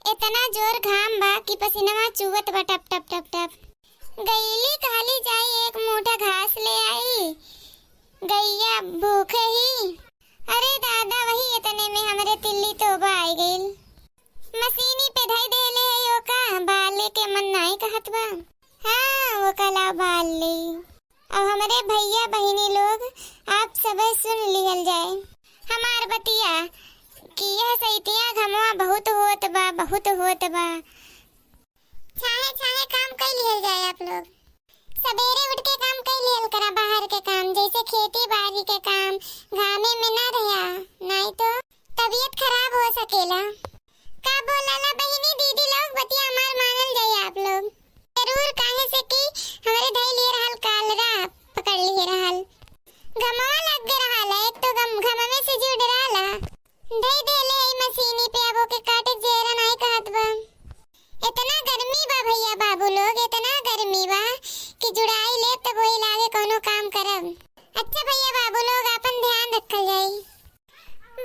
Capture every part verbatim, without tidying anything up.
एतना जोर घाम बा कि पसीनवा चुअत बा टप टप टप टप। गईली कहली जाई एक मूठा घास ले आई, गइया भूखे ही। अरे दादा, वही एतने में हमरे तिल्ली तोबा आई गइल। मसीनी पे धई देले है ओका, बाले के मन नाई कहत बा। हाँ, ओका ला बाल ली। अब हमरे भइया बहिनी लोग, आप सबे सुन लिहल जाए हमार बतिया कि यह सैतिया घमवा बहुत होत बा, बहुत होत बा। छाहे छाहे काम कई लिहल जाए आप लोग। सबेरे उठ के काम कई लिहल करा, बाहर के काम, जैसे खेती बाड़ी के काम, घामे में ना रहा, नाई तो तबीयत खराब हो सकेला। का बोलाला बहिनी, दीदी लोग, बतिया हमार मानल जाए आप लोग। जरूर, काहे से कि हमरे धई लिए रहल कालरा, पकड़ लिए रहल। घमवा लग गए रहल, एक तो गम-, घमवे से जीव डराला। धई देले हई मसीनी पे, अब ओके काटे जेरा नाई कहत बा। इतना गर्मी बा भइया बाबू लोग, इतना गर्मी बा कि जुड़ाई लेब तब वही लागे कौनो काम करब। अच्छा भइया बाबू लोग, आपन ध्यान रखल जाई।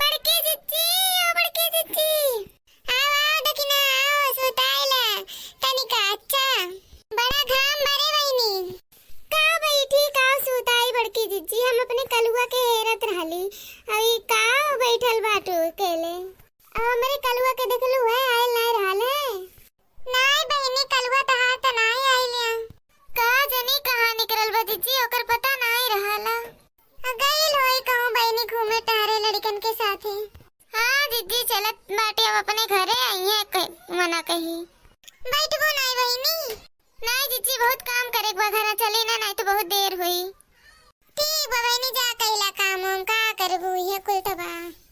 बड़की जिज्जी, ओ बड़की जिज्जी, आओ, आओ दखिना, आओ, सुताइला तनिका। अच्छा, बड़ा घाम बा रे बहिनी। का बैठी, का सुताई बड़की जिज्जी, हम अपने कलुआ के हेरत रहली। अभी का बैठल बाटू अकेले? अब हमरे कलुआ के देखलू है, आयल नाई रहल है। नाई बहिनी, कलुआ तहार त नाई आइल या। का जनी कहाँ निकरल बा जिज्जी, ओकर पता नाई रहला। आ गइल होई कहूँ बहिनी घूमे टहरे लड़िकन के साथे। हाँ जिज्जी, चलत बाटे अब अपने घरे, अइहे क-, मना कही। बैठबो नाई बहिनी? नाई जिज्जी, बहुत काम करे के बा घरा, चली ना, नाई तो बहुत देर होई। ठीक बा बहिनी, जा कइला काम वाम, का करबू, इहे कुल तो बा।